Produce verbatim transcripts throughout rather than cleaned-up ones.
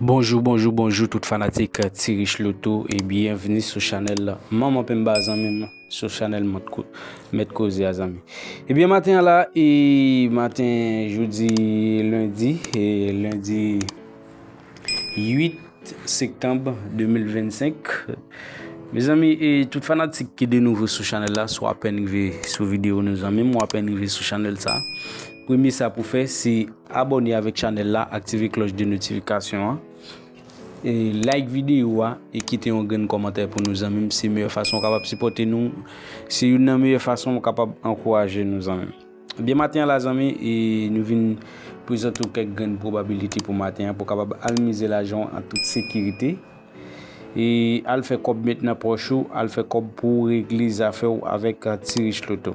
Bonjou, bonjou, bonjou tout fanatik Ti Rich Loto e byenvni sou chanèl Manman Penba zanmi m, sou chanèl Mèt Ko-, Mèt Koze a zanmi. Ebyen maten an la, e maten jodi lendi, e lendi uit septanm de mil vennsenk. Mezanmi, e tout fanatik ki de nouvo sou chanèl la, si w apèn rive sou videyo nou zanmi m, w apèn rive sou chanèl sa, premye sa pou fè se abòne avèk chanèl la, aktive klòch de notifikasyon an, e like videyo a e kite yon grenn kòmantè pou nou zanmi m. Se meyè fason w kapab sipòte nou, se youn nan meyè fason w kapab ankouraje nou zanmi m. Byen maten an la zanmi, e nou vin prezante w kèk grenn pwobabilite pou maten an pou w kapab al mize lajan w an tout sekirite. E al fè kòb met nan pòch ou, al fè kòb pou w regle zafè w avèk, a, Ti Rich Loto.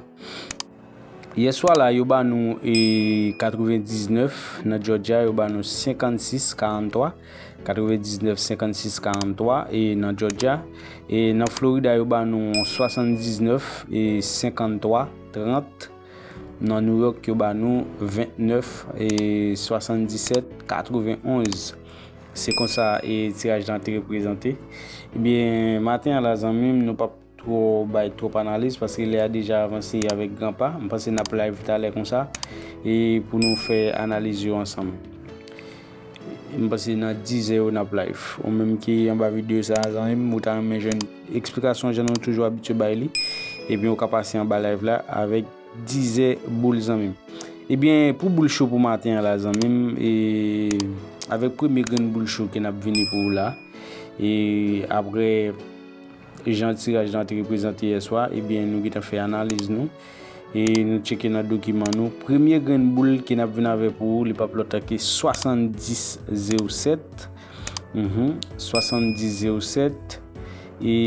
Yèswa la, yo ba nou, e, katrevendiznèf, nan Georgia, yo ba nou senkannsis karanntwa, katrevendiznèf senkannsis karanntwa, e nan Georgia, e nan Florida, yo ba nou swasanndiznèf e senkanntwa trant, nan New York, yo ba nou ventnèf e swasanndisèt katrevenonz. Se konsa, e, tiraj lan te reprezante. Ebyen, maten an la, zanmi m, nou p ap twò bay twòp analiz, paske lè a deja avanse avèk gran pa. M panse n ap live talè konsa, e pou nou fè analiz yo ansanm. M panse nan dizè yo n ap live. Ou menm ki anba videyo sa a, zanmi m, ou ta renmen jwenn eksplikasyon jan nou toujou abitye bay li, ebyen ou ka pase anba live la avèk dizè boul, zanmi m. Ebyen, pou boul cho pou maten an la, zanmi m, e avèk premye grenn boul cho ke n ap vini pou ou la, e apre jan tiraj lan te reprezante yèswa, ebyen, nou gentan fè analiz nou. E nou tcheke nan dokiman nou. Premye grenn boul ke n ap vin avè pou ou, li p ap lòt ke swasanndis zewo sèt. Mhm, swasanndis zewo sèt. E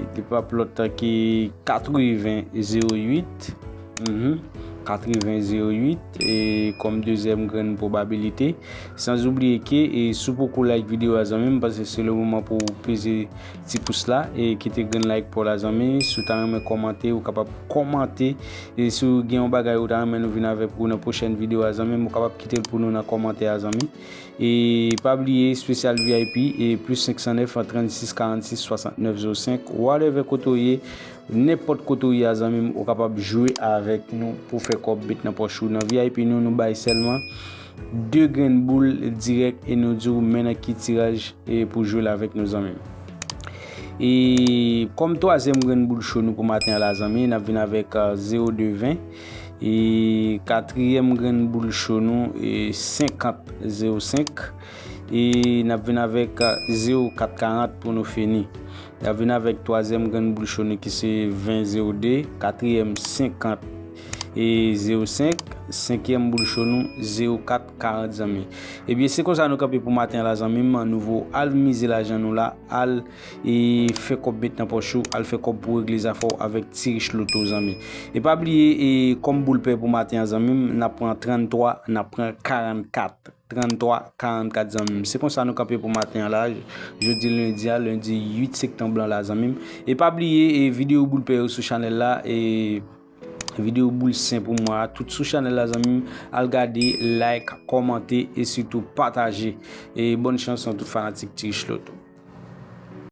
li p ap lòt ke katreven zewo uit. Mhm, katreven zewo uit, e kòm dezyèm grenn pwobabilite. San oubliye ke, e si w poko like videyo a, zanmi m, paske se le moman pou w peze ti pous la, e kite grenn like pa w la, zanmi. Si w ta renmen kòmante, ou kapab kòmante. E si w gen yon bagay ou ta renmen nou vin avè pou ou nan pwochèn videyo a, zanmi m, ou kapab kite l pou nou nan kòmantè a, zanmi. E pa bliye, espesyal V I P, e plis senk san nèf, trannsis, karannsis, swasantnèf, zewo senk, whatever kote w ye, nenpòt kote w ye a, zanmi m, ou kapab jwe avèk nou pou fè kòb met nan pòch ou. Nan V I P nou, nou bay sèlman de grenn boul dirèk e nou di w men nan ki tiraj, e pou jwe l avèk nou, zanmi m. E kòm twazyèm grenn boul cho nou pou maten an la, zanmi, n ap vin avèk, a, zewo de ven. E katriyèm grenn boul cho nou, e senkant zewo senk. E n ap vin avèk, a, zewo kat karant pou nou fini. N ap vin avèk twazyèm grenn boul cho nou ki se ven zewo de, katriyèm senkant e zewo senk, senkyèm boul cho nou zewo kat karant, zanmi. Ebyen, se konsa nou kanpe pou maten an la, zanmi m. Nouvo, al mize lajan nou la, al, e fè kòb met nan pòch ou, al fè kòb pou regle zafè w avèk Ti Rich Loto, zanmi. E pa bliye, e kòm boul pè pou maten an, zanmi m, n ap pran tranntwa, n ap pran karannkat. Tranntwa, karannkat, zanmi m. Se konsa nou kanpe pou maten an la, jodi lendi a, lendi uit septanm lan la, zanmi m. E pa bliye, e videyo boul pè yo sou chanèl la, e videyo boul sen pou mwa a, tout sou chanèl la, zanmi m. Al gade, like, kòmante e sitou pataje. E bòn chans an tout fanatik Ti Rich Loto.